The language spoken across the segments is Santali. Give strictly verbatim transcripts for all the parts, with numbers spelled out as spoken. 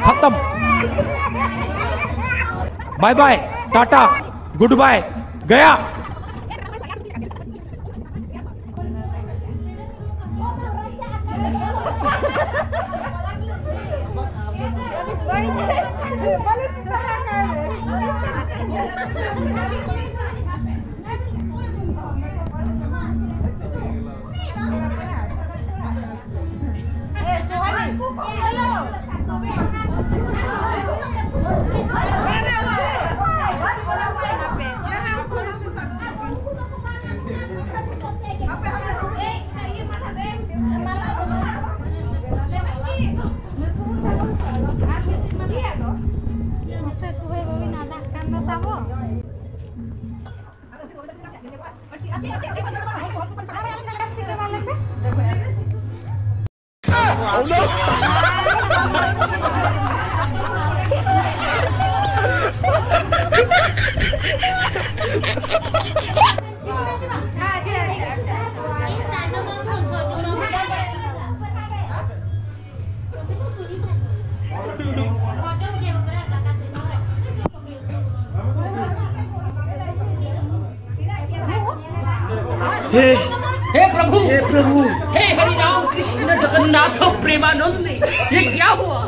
खत्म। बाय बाय, टाटा, गुड बाय, गया। हे, हे प्रभु, हे प्रभु। हे हरि राम कृष्ण जगन्नाथ प्रेमानंद, ये क्या हुआ?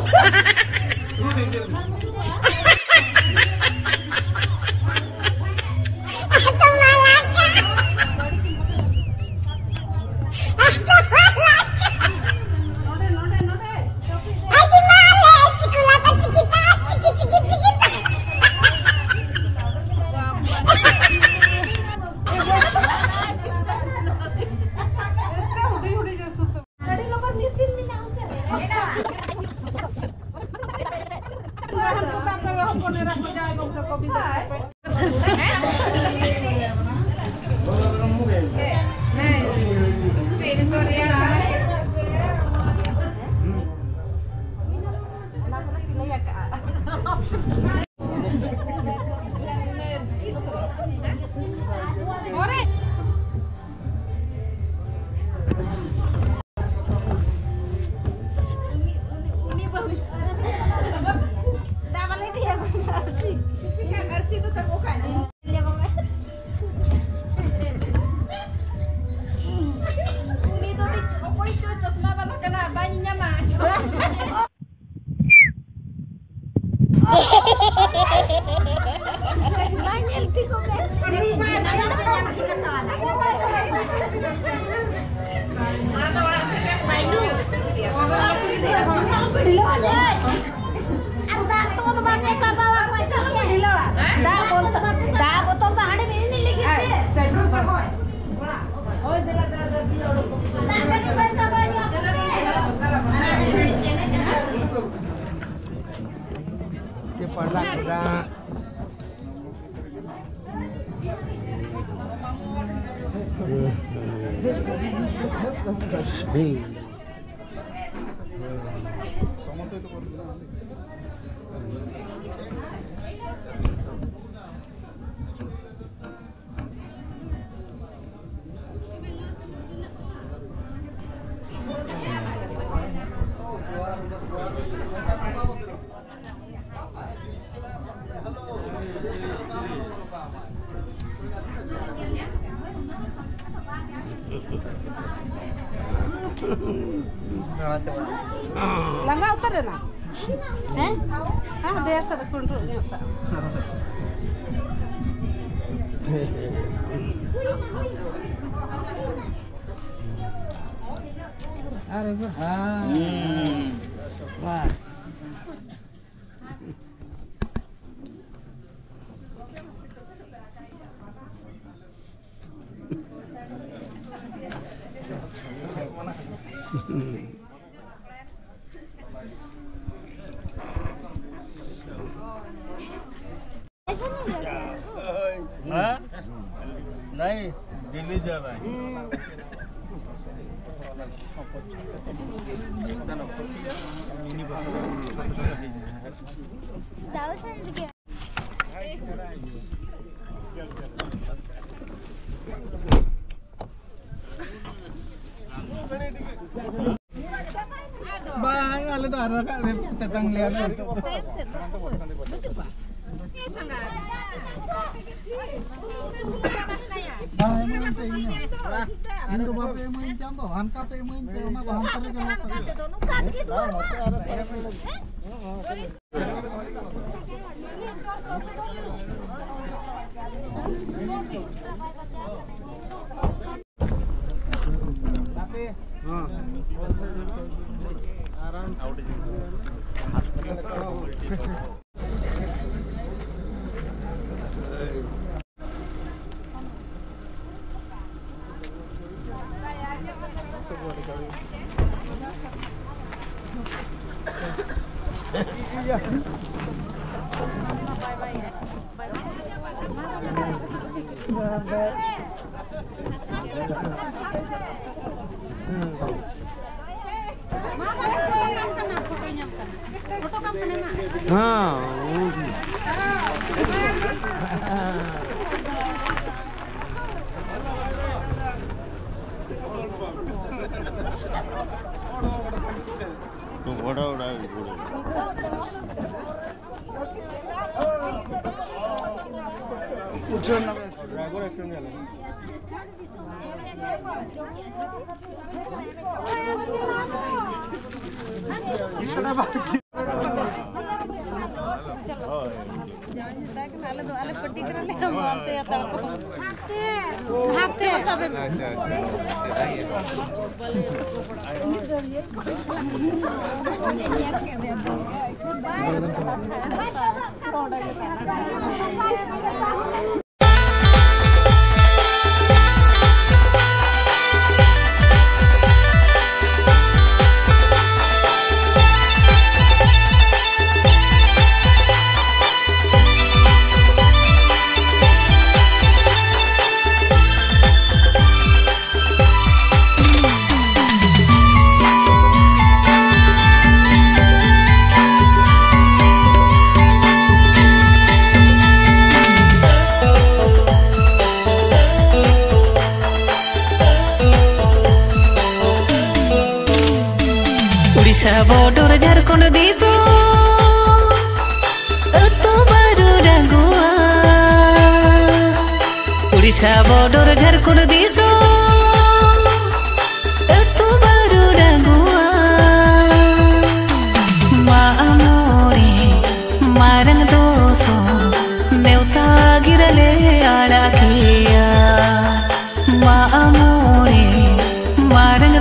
ᱵᱟᱭ ᱧᱮᱞ ᱴᱷᱤᱠᱚᱜ ᱠᱟᱱᱟ᱾ ᱟᱨ ᱫᱟᱜ ᱛᱚ ᱫᱚ ᱵᱟᱯᱮ ᱥᱟᱵᱟ, ᱵᱟᱯᱮ ᱥᱟᱵᱟ᱾ ᱫᱟᱜ ᱵᱚᱛᱚᱞ, ᱫᱟᱜ ᱵᱚᱛᱚᱞ ᱫᱚ ᱦᱟᱸᱰᱮ ᱢᱮᱱᱟᱜ ᱞᱟᱹᱜᱤᱫ ᱥᱮ᱾ ᱫᱟᱜ ᱠᱟᱹᱴᱤᱡ ᱯᱮ ᱥᱟᱵᱟ, ᱧᱩ ᱟᱯᱮ᱾ ᱪᱮ ᱯᱟᱲᱟ ᱠᱚᱫᱟ᱾ ᱞᱟᱸᱜᱟ ᱩᱛᱟᱹᱨ ᱮᱱᱟ᱾ ᱦᱮᱸ? ᱦᱮᱸ, ᱫᱮᱭᱟ ᱥᱮᱫ ᱠᱩᱸᱰᱨᱩᱜ ᱧᱚᱜ ᱠᱟᱜ᱾ ᱟᱨ ᱮᱠᱫᱚᱢ, ᱦᱮᱸ᱾ ᱦᱩᱸ᱾ ᱵᱟᱥ᱾ हाँ? नहीं, दिल्ली जा रहा है। ᱵᱟᱝ, ᱟᱞᱮ ᱫᱚ ᱟᱨ ᱨᱟᱠᱟᱵ ᱨᱮ ᱛᱮᱛᱟᱝ ᱞᱮᱭᱟ ᱞᱮ᱾ ᱵᱟᱝ, ᱮᱢᱟᱹᱧ ᱯᱮ ᱤᱧ ᱦᱚᱸ᱾ ᱤᱧ ᱫᱚ ᱵᱟᱯᱮ ᱮᱢᱟᱹᱧ ᱠᱟᱱ ᱫᱚ, ᱦᱟᱱᱠᱟ ᱛᱮ ᱮᱢᱟᱹᱧ ᱯᱮ, ᱚᱱᱟ ᱫᱚ ᱦᱟᱱᱠᱟ ᱨᱮᱜᱮ ᱞᱚ ᱠᱟᱜ ᱦᱩᱭᱩᱜᱼᱟ᱾ हाँ, वो भी। तो बड़ा बड़ा भी बोलो। ᱟᱞᱮ ᱫᱚ ᱟᱞᱮ ᱯᱟᱹᱴᱤ ᱠᱟᱱᱟᱞᱮ, ᱟᱢ ᱦᱟᱱᱛᱮ ᱦᱟᱛᱟᱲ ᱠᱚ᱾ ᱦᱟᱱᱛᱮ ᱥᱟᱵᱮ ᱢᱮ᱾ ᱟᱪᱪᱷᱟ, ᱟᱪᱪᱷᱟ᱾ ᱩᱲᱤᱥᱥᱟ border ᱡᱷᱟᱲᱠᱷᱚᱸᱰ ᱫᱤᱥᱚᱢ, ᱟᱹᱛᱩ ᱵᱟᱹᱨᱩ ᱰᱟᱸᱜᱩᱣᱟ᱾ ᱩᱲᱤᱥᱥᱟ border ᱡᱷᱟᱲᱠᱷᱚᱸᱰ ᱫᱤᱥᱚᱢ, ᱟᱹᱛᱩ ᱵᱟᱹᱨᱩ ᱰᱟᱸᱜᱩᱣᱟ᱾ ᱢᱟᱜ ᱢᱚᱬᱮ ᱢᱟᱨᱟᱝ ᱫᱚᱥᱚ, ᱱᱮᱣᱛᱟ ᱜᱤᱨᱟᱹ ᱞᱮ ᱟᱲᱟᱜ ᱠᱮᱭᱟ᱾ ᱢᱟᱜ ᱢᱚᱬᱮ ᱢᱟᱨᱟᱝ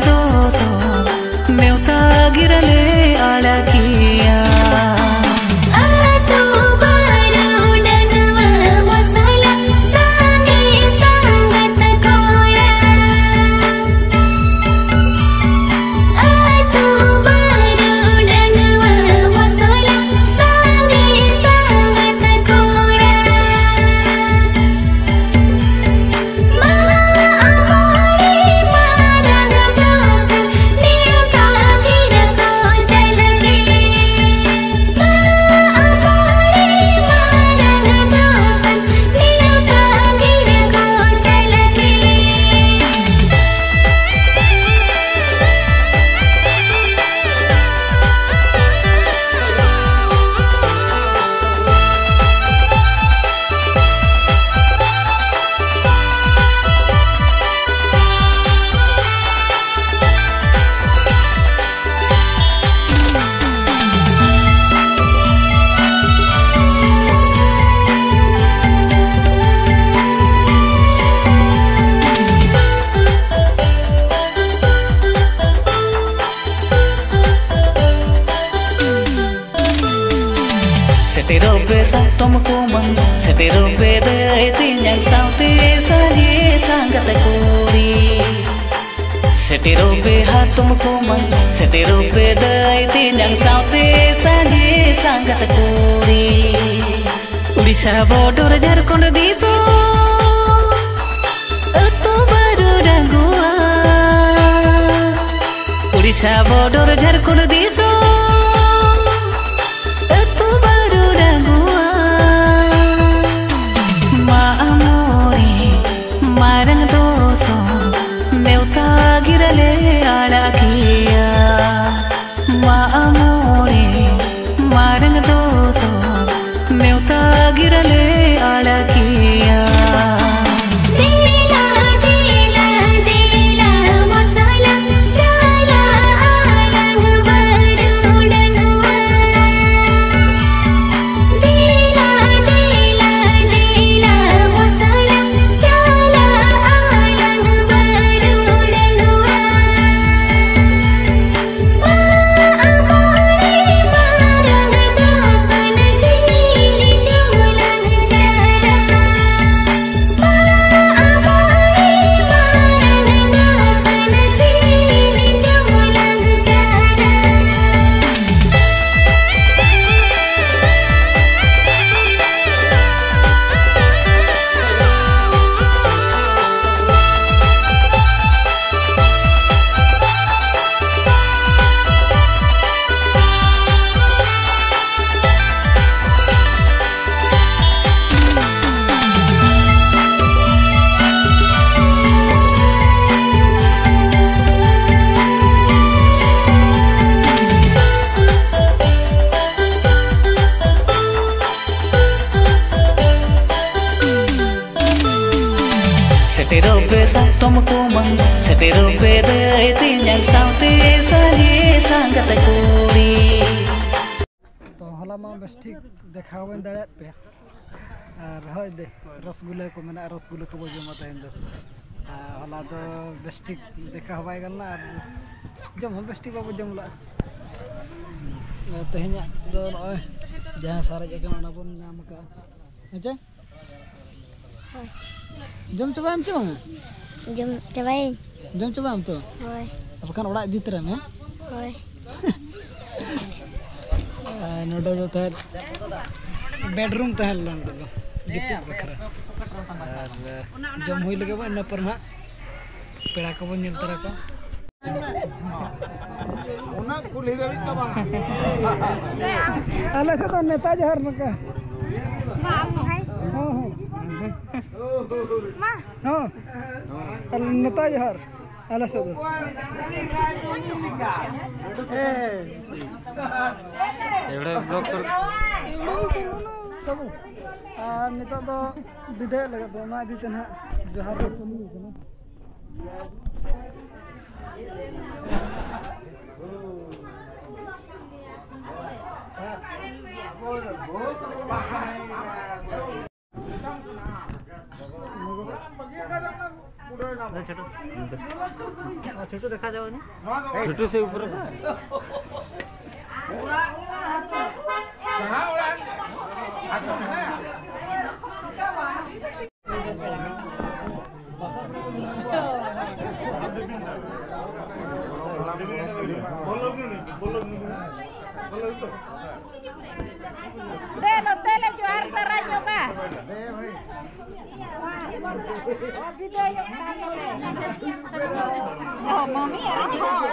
ᱦᱟᱛᱚᱢ ᱠᱩᱢᱟᱹᱝ, ᱥᱮᱴᱮᱨᱚᱜ ᱯᱮ ᱫᱟᱹᱭ ᱛᱮᱧᱟᱝ ᱥᱟᱶᱛᱮ ᱥᱟᱸᱜᱮ ᱥᱟᱸᱜᱟᱛ ᱠᱩᱲᱤ᱾ ᱥᱮᱴᱮᱨᱚᱜ ᱯᱮ ᱦᱟᱛᱚᱢ ᱠᱩᱢᱟᱹᱝ, ᱥᱮᱴᱮᱨᱚᱜ ᱯᱮ ᱫᱟᱹᱭ ᱛᱮᱧᱟᱝ ᱥᱟᱶᱛᱮ ᱥᱟᱸᱜᱮ ᱥᱟᱸᱜᱟᱛ ᱠᱩᱲᱤ᱾ ᱩᱲᱤᱥᱥᱟ ᱵᱚᱰᱚᱨ ᱡᱷᱟᱲᱠᱷᱚᱸᱰ ᱫᱤᱥᱚᱢ, ᱟᱹᱛᱩ ᱵᱟᱹᱨᱩ ᱰᱟᱸᱜᱩᱣᱟ᱾ ᱩᱲᱤᱥᱥᱟ ᱵᱚᱰᱚᱨ ᱡᱷᱟᱲᱠᱷᱚᱸᱰ ᱫᱤᱥᱚᱢ, ᱟᱹᱛᱩ ᱵᱟᱹᱨᱩ ᱰᱟᱸᱜᱩᱣᱟ᱾ ᱢᱟᱜ ᱢᱚᱬᱮ ᱢᱟᱨᱟᱝ ᱫᱚᱥᱚ, ᱱᱮᱣᱛᱟ ᱜᱤᱨᱟᱹ ᱞᱮ ᱟᱲᱟᱜ ᱠᱮᱭᱟ᱾ ᱢᱟᱜ ᱢᱚᱬᱮ ᱢᱟᱨᱟᱝ ᱫᱚᱥᱚ, ᱱᱮᱣᱛᱟ ᱜᱤᱨᱟᱹ ᱞᱮ ᱟᱲᱟᱜ ᱠᱮᱭᱟ᱾ ᱫᱮᱞᱟ, ᱫᱮᱞᱟ, ᱫᱮᱞᱟ, ᱢᱚᱥᱞᱟ ᱪᱟᱞᱟ ᱟᱞᱟᱝ ᱵᱟᱹᱨᱩ ᱰᱟᱸᱜᱩᱣᱟ᱾ ᱫᱮᱞᱟ, ᱫᱮᱞᱟ, ᱫᱮᱞᱟ, ᱢᱚᱥᱞᱟ ᱪᱟᱞᱟ ᱟᱞᱟᱝ ᱵᱟᱹᱨᱩ ᱰᱟᱸᱜᱩᱣᱟ᱾ ᱥᱮᱴᱮᱨᱚᱜ ᱯᱮ ᱦᱟᱛᱚᱢ ᱠᱩᱢᱟᱹᱝ, ᱥᱮᱴᱮᱨᱚᱜ ᱯᱮ ᱫᱟᱹᱭ ᱛᱮᱧᱟᱝ ᱥᱟᱶᱛᱮ ᱥᱟᱸᱜᱮ ᱥᱟᱸᱜᱟᱛ ᱠᱩᱲᱤ᱾ ᱛᱚ ᱦᱚᱞᱟ ᱢᱟ ᱵᱮᱥ ᱴᱷᱤᱠ ᱫᱮᱠᱷᱟᱣ ᱵᱟᱹᱧ ᱫᱟᱲᱮᱭᱟᱫ ᱯᱮᱭᱟ᱾ ᱟᱨ ᱦᱳᱭ ᱫᱮ, ᱨᱚᱥᱜᱩᱞᱟᱹ ᱠᱚ ᱢᱮᱱᱟᱜᱼᱟ, ᱨᱚᱥᱜᱩᱞᱟᱹ ᱠᱚᱵᱚ ᱡᱚᱢᱟ ᱛᱮᱦᱮᱧ ᱫᱚ᱾ ᱟᱨ ᱦᱚᱞᱟ ᱫᱚ ᱵᱮᱥ ᱴᱷᱤᱠ ᱫᱮᱠᱷᱟᱣ ᱦᱚᱸ ᱵᱟᱭ ᱜᱟᱱ ᱞᱮᱱᱟ ᱟᱨ ᱡᱚᱢ ᱦᱚᱸ ᱵᱮᱥ ᱴᱷᱤᱠ ᱵᱟᱵᱚ ᱡᱚᱢ ᱞᱮᱜᱼᱟ᱾ ᱟᱨ ᱛᱮᱦᱮᱧᱟᱜ ᱫᱚ ᱱᱚᱜᱼᱚᱭ ᱡᱟᱦᱟᱸ ᱥᱟᱨᱮᱡ ᱟᱠᱟᱱᱟ, ᱚᱱᱟ ᱵᱚᱱ ᱧᱟᱢ ᱟᱠᱟᱫᱼᱟ᱾ ᱦᱮᱸ ᱪᱮ? ᱡᱚᱢ ᱪᱟᱵᱟᱭᱟᱢ ᱪᱮ ᱵᱟᱝᱟ? ᱡᱚᱢ ᱪᱟᱵᱟᱭᱟᱹᱧ᱾ ᱡᱚᱢ ᱪᱟᱵᱟᱭᱟᱢ ᱛᱚ? ᱦᱳᱭ᱾ ᱵᱟᱠᱷᱟᱱ ᱚᱲᱟᱜ ᱤᱫᱤ ᱛᱚᱨᱟᱭ ᱢᱮ᱾ ᱦᱳᱭ᱾ ᱟᱨ ᱱᱚᱰᱮ ᱫᱚ ᱛᱟᱦᱮᱸᱫ ᱵᱮᱰᱨᱩᱢ ᱛᱟᱦᱮᱸ ᱞᱮᱱᱟ ᱱᱚᱰᱮ ᱫᱚ, ᱜᱤᱛᱤᱡ ᱵᱟᱠᱷᱨᱟ᱾ ᱟᱨ ᱡᱚᱢ ᱦᱩᱭ ᱞᱮᱜᱮ ᱵᱚᱱ, ᱤᱱᱟᱹ ᱯᱚᱨ ᱱᱟᱦᱟᱜ ᱯᱮᱲᱟ ᱠᱚᱵᱚᱱ ᱧᱮᱞ ᱛᱟᱨᱟ ᱠᱚᱣᱟ᱾ ᱚᱱᱟ ᱠᱩᱞᱦᱤ ᱫᱷᱟᱹᱵᱤᱡ ᱫᱚ ᱵᱟᱝ᱾ ᱟᱞᱮ ᱥᱮᱫ ᱫᱚ ᱱᱮᱛᱟ ᱡᱚᱦᱟᱨ ᱱᱚᱝᱠᱟ᱾ ᱦᱚᱸ, ᱦᱚᱸ᱾ ᱦᱚᱸ᱾ ᱟᱞᱮ ᱱᱮᱛᱟ ᱡᱚᱦᱟᱨ, ᱟᱞᱮ ᱥᱮᱫ ᱫᱚ᱾ ᱮᱵᱲᱮ vlog ᱠᱚᱨᱮ᱾ ᱟᱨ ᱱᱤᱛᱚᱜ ᱫᱚ ᱵᱤᱫᱟᱹᱭᱚᱜ ᱞᱟᱹᱜᱤᱫ ᱵᱚᱱ, ᱚᱱᱟ ᱤᱫᱤ ᱛᱮ ᱱᱟᱦᱟᱜ ᱡᱚᱦᱟᱨ ᱠᱚ ᱪᱟᱹᱞᱩ ᱠᱟᱱᱟ᱾ ᱪᱷᱳᱴᱩ, ᱪᱷᱳᱴᱩ ᱫᱮᱠᱷᱟ ᱡᱟᱣ ᱱᱤ᱾ ᱪᱷᱳᱴᱩ ᱥᱮ ᱩᱯᱚᱨ ᱨᱮ᱾ ᱫᱮ, ᱱᱚᱛᱮ ᱞᱮ ᱡᱚᱦᱟᱨ ᱛᱟᱨᱟ ᱧᱚᱜᱟ᱾ ᱚ, ᱵᱤᱫᱟᱹᱭᱚᱜ ᱠᱟᱱ ᱫᱚᱞᱮ᱾ ᱚ, ᱢᱟᱢᱤ ᱟᱨ ᱦᱚᱸ᱾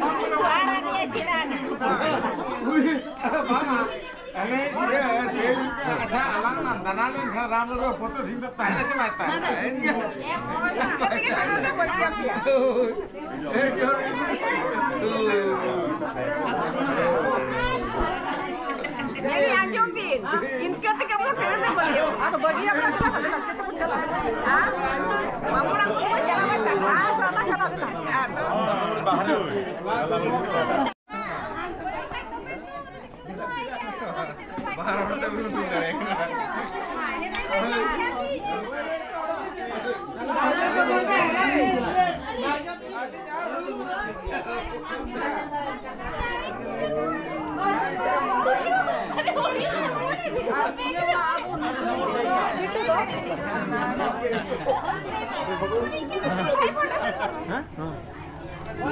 ᱢᱟᱢᱤ ᱡᱚᱦᱟᱨ ᱟᱫᱮᱭᱟ ᱪᱮᱫᱟᱜ? ᱩᱭ, ᱵᱟᱝᱟ᱾ ᱟᱞᱮ ᱤᱭᱟᱹ, ᱡᱮ, ᱟᱪᱪᱷᱟ, ᱟᱞᱟᱝ ᱞᱟᱝ ᱫᱟᱬᱟ ᱞᱮᱱᱠᱷᱟᱱ ᱨᱟᱢ ᱞᱟᱜᱟᱣ ᱯᱷᱳᱴᱳ ᱥᱤᱱ ᱫᱚ ᱛᱟᱦᱮᱱᱟ ᱪᱮ ᱵᱟᱭ ᱛᱟᱦᱮᱱᱟ? ᱮᱢ ᱦᱚᱲ ᱫᱚ ᱟᱯᱮ ᱛᱮᱜᱮ ᱛᱟᱦᱮᱱᱟ ᱫᱚ ᱵᱟᱹᱜᱤᱭᱟᱯᱮᱭᱟ᱾ ᱦᱳᱭ᱾ ᱮ, ᱡᱚᱦᱟᱨ ᱜᱮ᱾ ᱦᱳᱭ᱾ ᱞᱟᱹᱭ ᱟᱸᱡᱚᱢ ᱵᱤᱱ, ᱤᱱᱠᱟᱹ ᱛᱮᱜᱮ ᱵᱚᱱ ᱛᱟᱦᱮᱱᱟ ᱫᱚ ᱵᱟᱹᱜᱤᱭᱟᱯᱮᱭᱟ᱾ ᱟᱫᱚ ᱵᱟᱹᱜᱤᱭᱟᱯᱮᱭᱟ ᱛᱚ, ᱛᱟᱦᱞᱮ ᱪᱮᱫ ᱛᱮᱵᱚᱱ ᱪᱟᱞᱟᱜᱼᱟ? ᱦᱮᱸ? ᱵᱟᱹᱵᱩ ᱚᱲᱟᱜ ᱠᱚ ᱪᱟᱞᱟᱣ ᱞᱮᱱᱠᱷᱟᱱ, ᱦᱮᱸ, ᱥᱟᱞᱟ ᱠᱟᱱᱟ ᱵᱤᱱ᱾ ᱵᱟᱦᱨᱮ ᱦᱚᱲ ᱛᱮ ᱵᱟᱹᱧ ᱩᱰᱩᱠ ᱫᱟᱲᱮᱭᱟᱜ ᱠᱟᱱᱟ᱾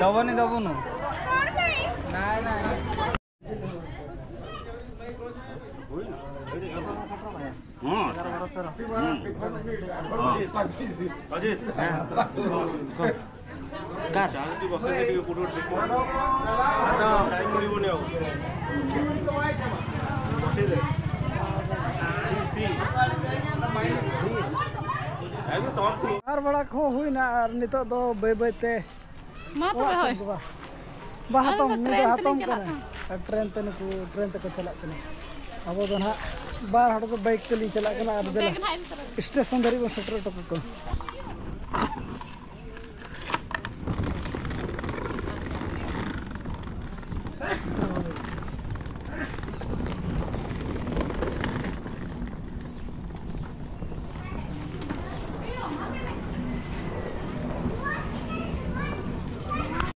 ᱫᱚᱵᱚᱱᱤ ᱫᱚᱵᱚᱱᱩ᱾ ᱟᱨ ᱵᱟᱲᱟ ᱠᱚᱦᱚᱸ ᱦᱩᱭᱱᱟ ᱟᱨ ᱱᱤᱛᱚᱜ ᱫᱚ ᱵᱟᱹᱭ ᱵᱟᱹᱭ ᱛᱮ ᱢᱟ ᱛᱚᱵᱮ, ᱚᱲᱟᱜ ᱦᱳᱭ᱾ ᱥᱮᱫ ᱫᱚ ᱵᱟᱝ᱾ ᱵᱟ, ᱟᱞᱮ ᱫᱚ ᱦᱟᱛᱚᱢ, ᱱᱩᱭ ᱫᱚ ᱴᱨᱮᱱ ᱦᱟᱛᱚᱢ ᱛᱮᱞᱤᱧ ᱪᱟᱞᱟᱜ ᱠᱟᱱᱟᱭ᱾ ᱠᱟᱱᱟ᱾ ᱟᱨ ᱴᱨᱮᱱ ᱛᱮ ᱱᱩᱠᱩ, ᱴᱨᱮᱱ ᱛᱮᱠᱚ ᱪᱟᱞᱟᱜ ᱠᱟᱱᱟ᱾ ᱟᱵᱚ ᱫᱚ ᱱᱟᱦᱟᱜ ᱵᱟᱨ ᱦᱚᱲ ᱫᱚ ᱵᱟᱭᱤᱠ ᱛᱮᱞᱤᱧ ᱪᱟᱞᱟᱜ ᱠᱟᱱᱟ᱾ ᱟᱨ ᱫᱮᱞᱟ, ᱵᱮᱜᱽ ᱱᱟᱦᱟᱜ ᱤᱫᱤ ᱛᱚᱨᱟᱭ ᱯᱮ᱾ ᱥᱴᱮᱥᱚᱱ ᱫᱷᱟᱹᱨᱤᱡ ᱵᱚᱱ ᱥᱮᱴᱮᱨ ᱦᱚᱴᱚ ᱠᱟᱠᱚᱣᱟ᱾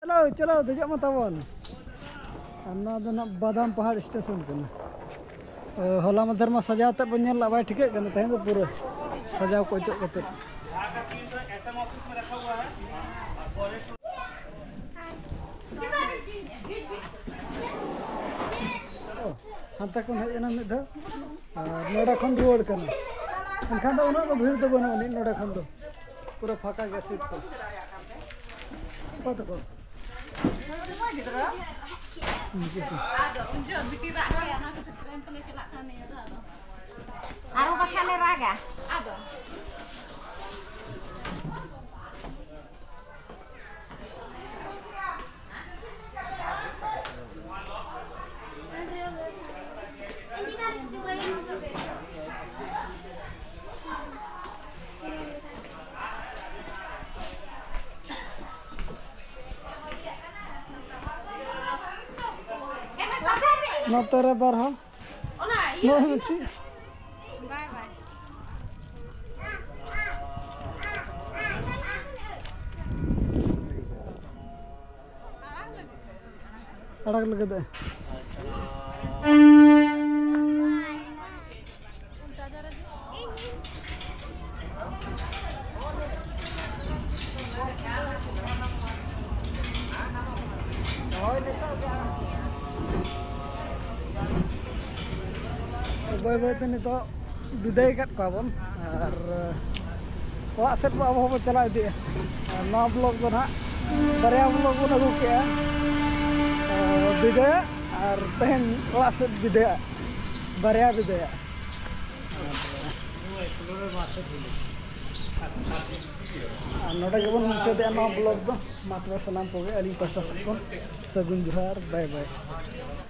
ᱪᱚᱞᱚ, ᱪᱚᱞᱚ, ᱫᱮᱡᱚᱜ ᱢᱟ ᱛᱟᱵᱚᱱ᱾ ᱟᱨ ᱱᱚᱣᱟ ᱫᱚ ᱱᱟᱜ ᱵᱟᱫᱟᱢ ᱯᱟᱦᱟᱲ ᱥᱴᱮᱥᱚᱱ ᱠᱟᱱᱟ᱾ ᱚ, ᱦᱚᱞᱟ ᱢᱟᱫᱷᱮᱨ ᱢᱟ ᱥᱟᱡᱟᱣ ᱛᱮᱫ ᱵᱚᱱ ᱧᱮᱞ ᱞᱮᱫ, ᱵᱟᱭ ᱴᱷᱤᱠᱟᱹᱜ ᱠᱟᱱᱟ᱾ ᱛᱮᱦᱮᱧ ᱫᱚ ᱯᱩᱨᱟᱹ ᱥᱟᱡᱟᱣ ᱠᱚ ᱚᱪᱚᱜ ᱠᱟᱛᱮ᱾ ᱚ, ᱦᱟᱱᱛᱮ ᱠᱷᱚᱱ ᱦᱮᱡ ᱮᱱᱟ ᱢᱤᱫ ᱫᱷᱟᱣ, ᱟᱨ ᱱᱚᱰᱮ ᱠᱷᱚᱱ ᱨᱩᱣᱟᱹᱲ ᱠᱟᱱᱟ᱾ ᱮᱱᱠᱷᱟᱱ ᱫᱚ ᱩᱱᱟᱹᱜ ᱫᱚ ᱵᱷᱤᱲ ᱫᱚ ᱵᱟᱹᱱᱩᱜ ᱟᱹᱱᱤᱡ, ᱱᱚᱰᱮ ᱠᱷᱚᱱ ᱫᱚ ᱯᱩᱨᱟᱹ ᱯᱷᱟᱸᱠᱟ ᱜᱮᱭᱟ ᱥᱤᱴ ᱠᱚ᱾ ᱚᱠᱚᱭ ᱛᱟᱠᱚ? ᱩᱱᱠᱩ ᱠᱚ᱾ ᱟᱨᱚ ᱵᱟᱠᱷᱟᱱ ᱞᱮ ᱨᱟᱜᱟ᱾ ᱟᱫᱚ᱾ ᱱᱚᱛᱮ ᱨᱮ ᱵᱟᱨ ᱦᱚᱲ᱾ ᱱᱚᱜᱼᱚᱭ ᱢᱤᱫᱴᱤᱡ᱾ ᱵᱟᱭ, ᱵᱟᱭ᱾ ᱟᱲᱟᱜ ᱞᱟᱹᱜᱤᱫ᱾ ᱵᱟᱹᱭ ᱵᱟᱹᱭ ᱛᱮ ᱱᱤᱛᱚᱜ ᱵᱤᱫᱟᱹᱭ ᱠᱟᱫ ᱠᱚᱣᱟ ᱵᱚᱱ, ᱟᱨ ᱚᱲᱟᱜ ᱥᱮᱫ ᱵᱚ ᱟᱵᱚ ᱦᱚᱸᱵᱚ ᱪᱟᱞᱟᱣ ᱤᱫᱤᱜᱼᱟ᱾ ᱟᱨ ᱱᱚᱣᱟ ᱵᱞᱚᱜ ᱫᱚ ᱱᱟᱦᱟᱜ ᱵᱟᱨᱭᱟ ᱵᱞᱚᱜ ᱵᱚᱱ ᱟᱹᱜᱩ ᱠᱮᱜᱼᱟ, ᱵᱤᱫᱟᱹᱭᱟᱜ ᱟᱨ ᱛᱮᱦᱮᱧ ᱚᱲᱟᱜ ᱥᱮᱫ ᱵᱤᱫᱟᱹᱭᱟᱜ, ᱵᱟᱨᱭᱟ ᱵᱤᱫᱟᱹᱭᱟᱜ᱾ ᱟᱨ ᱱᱚᱰᱮ ᱜᱮᱵᱚᱱ ᱢᱩᱪᱟᱹᱫᱮᱜᱼᱟ ᱱᱚᱣᱟ ᱵᱞᱚᱜ ᱫᱚ᱾ ᱢᱟ ᱛᱚᱵᱮ ᱥᱟᱱᱟᱢ ᱠᱚᱜᱮ ᱟᱹᱞᱤᱧ ᱯᱟᱥᱴᱟ ᱥᱮᱫ ᱠᱷᱚᱱ ᱥᱟᱹᱜᱩᱱ ᱡᱚᱦᱟᱨ, ᱵᱟᱭ ᱵᱟᱭ᱾